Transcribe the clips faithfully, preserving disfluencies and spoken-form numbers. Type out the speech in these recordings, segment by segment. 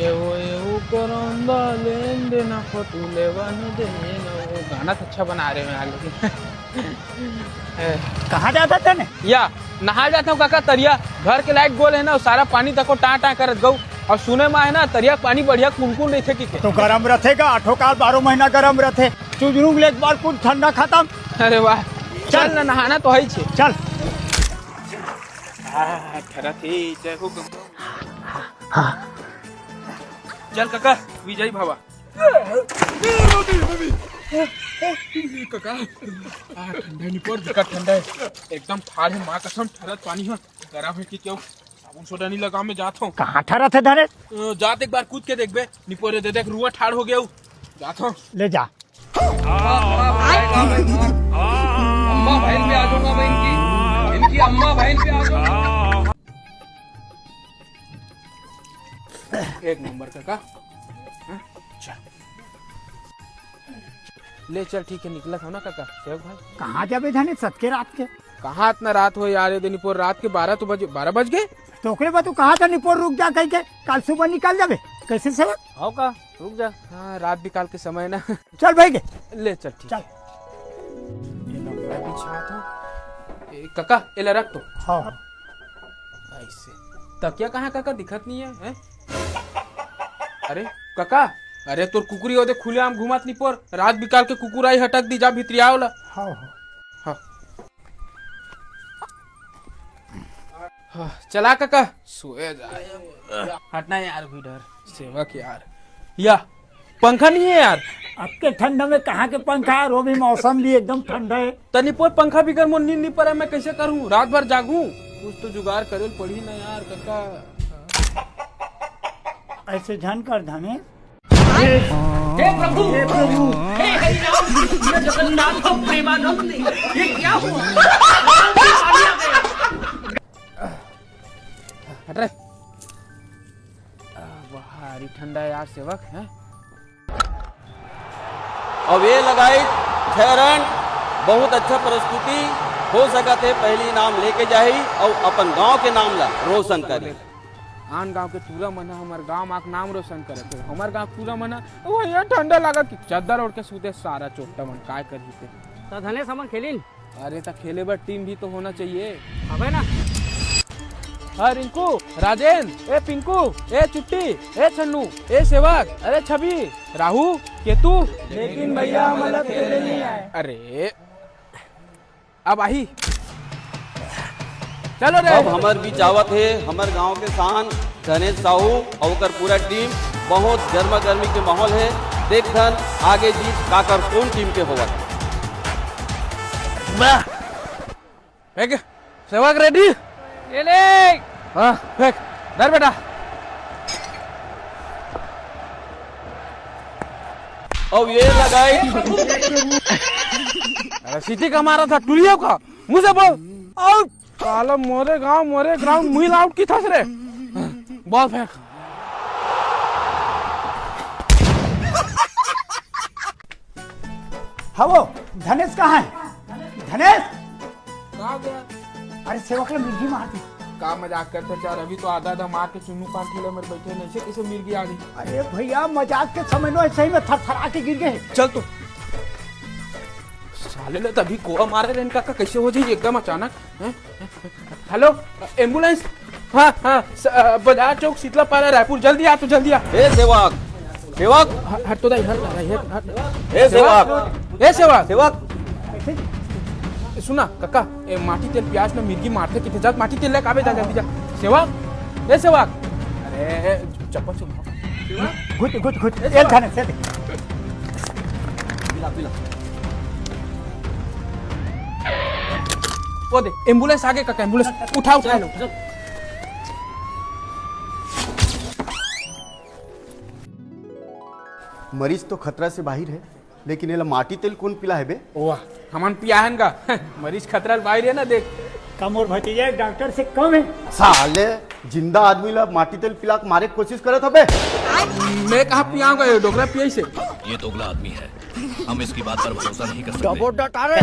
ए वो, ए वो करंदा लेन देना फोटू लेवन देना, वो गाना तो अच्छा बना रहे हो यार, लेकिन कहाँ जात हस तैं? या, नहाय जात हँव काका, तरिया। घर के लाइट गोल हे ना, सारा पानी तको टाँ टाँ करत गऊ। अउ सुने म हे ना, तरिया के पानी बढ़िया कुनकुन रहिथे कहिके। तो गरम रहिथे गा, आठों काल बारह महीना गरम रहिथे। चुजरूंग ले एक बार कुछ ठंडा खतम। अरे वाह, चल। चल ना, नहाना तो हे ही छे। चल। आ, ठरत हे, जय हो गंगा। हाँ। चल काका, विजयी भवा। काका, आ, ठंडा हे निपोर, बिकट ठंडा हे। एकदम ठाढ़ हे, माँ कसम, ठरत पानी हे, गरम हे कि क्यों? साबुन सोडा नहीं लगा, मैं जात हँव। कहाँ ठरत हे धनेस? अ, जात एक बार कूद के देखबे, निपोर दे देख, रुआ ठाढ़ हो गया हूँ। जात हँव। ले जा। अम्मा बहन पे आ जाऊंगा मैं इनकी, इनकी अम्मा बहन पे आ जाऊंगा। एक नंबर काका। हाँ? चल। ले चल, ठीक हे, निकलत हँव ना काका, सेवक भाई। कहाँ जाबे धनेस अतके रात के? कहाँ अतना रात हो यार, ये दे निपोर रात के बारह तो बजे, बारह बज गे। तो ओकरे बाद तू कहा था निपोर रुक जा कहिके, काल सुबह निकल जाबे। कैसे सेवक? हव का, रुक जा। हाँ, रात बिकाल के समय ना। चल भाई के। ले चल, ठीक। चल। ये लो, मैं बिछात हँव। ए, काका, एला रख तो। हाँ। ऐसे। तकिया कहाँ काका, दिखत नहीं हे, हैं? अरे काका, अरे तोर कुकुरी ओदे खुलेआम घूमत निपोर, रात बिकाल के कुकुर आही हटक दी, जा भितरिया ओला। हाँ, हाँ। हाँ। हाँ, चला काका, सोए जाए। हटना यार, भी डर। सेवक यार, या पंखा नहीं हे यार। अतके ठंडा में कहाँ के पंखा, अउ वो भी मौसम भी एकदम ठंडा हे। त निपोर पंखा बिगर मोर नींद नहीं परे, मैं कैसे करूँ? रात भर जागूँ? कुछ तो जुगाड़ करे ल पड़ही ना यार, काका। ऐसे झन कर धने। हे प्रभु, हे प्रभु, हे हरि राम, कृष्ण जगन्नाथ प्रेमानंद, ये क्या हुआ? हट रे। आ, भारी ठंडा हे यार सेवक, हैं? अब ये लगाई छह रन, बहुत अच्छा प्रस्तुति, हो सकत हे पहली इनाम लेके जाही अउ अपन गांव के नाम ला रोशन करही। आन गांव के टूरा मन ह हमर गांव म आके नाम रोशन करत हे, हमर गांव के टूरा मन ह, "ओ भैया, ठंडा लागत," कि चद्दर ओढ़ के सूते सारा चोट्टा मन, काय करही ते। त धनेस हमन खेलिन। अरे, त खेले बर टीम भी तो होना चाहिए। अबे ना। हाँ, रिंकू, राजेन, ए पिंकू, ए चुट्टी, ए छन्नू, ए सेवक, अरे छवि, राहू, केतू। लेकिन भैया, हमन ला खेले नहीं आए। अरे, अब आही। चलो रे। अब हमर बीच आवत हे हमर गांव के शान धनेश साहू अउ ओकर पूरा टीम। बहुत गर्मा गर्मी के माहौल हे। देखथन आगे जीत काकर कोन टीम के होवत। वाह। फेंक। सेवक रेडी? ये ले। हाँ, फेंक। धर बेटा। अब ये लगाई। अरे सीटी का मारा था, टुरिया का। मुँह से बोल। आउट। साला मोरे गांव, मोरे ग्राउंड, मुही ला आउट की थस रे। बॉल फेंक। हवो, धनेश कहाँ हे? धनेश? कहाँ गया? अरे सेवक ला मिर्गी मार दी। का मजाक करत हस यार? अभी तो आधा आधा मार के चुन्नू पान ठेले में बैठे, नहीं से कैसे मिर्गी आ गई? अरे भैया, मजाक के समय नोहे, सही में थरथरा के गिर गे। चल तो। साले ला तभी कोवा मारे रहेन काका, कैसे हो जाही एकदम अचानक, हैं? Hello, ambulance. हाँ, हाँ, स-, अ, बाजार चौक, शीतला पारा, रायपुर, जल्दी आ, तू जल्दी आ। ए सेवक, सेवक। ह-, हट तो दाई, हट, हट, हट, हट। ए सेवक। सेवक। ए सेवक। सेवक। सुना, काका, ए माटी तेल पियास में मिर्गी मारथे, किथे जात माटी तेल लेके आबे, जा, जल्दी जा। सेवक, ए सेवक। अरे, चप्पल सुन। सेवक। घुट, घुट, घुट। ए ए सेवक। थाने से दे। पिला, पिला। वो दे, एम्बुलेंस आगे काका, एम्बुलेंस। उठा, उठा। चल, चल। मरीज तो खतरा से बाहिर हे, लेकिन एला माटी तेल कोन पिला हे बे? वाह, हमन पियाहन का। मरीज खतरा ले बाहिर हे ना, देख। का मोर भतीजा डॉक्टर से कम हे? साले, जिंदा आदमी ला माटी तेल पिला के मारे के कोशिश करत हबे। मैं कहाँ पियाऊंगा, ये डोकरा पियाई से। ये दोगला आदमी है, हम इसकी बात पर भरोसा नहीं कर सकते। डबो डकारे।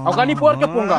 Au kani por ke ponga.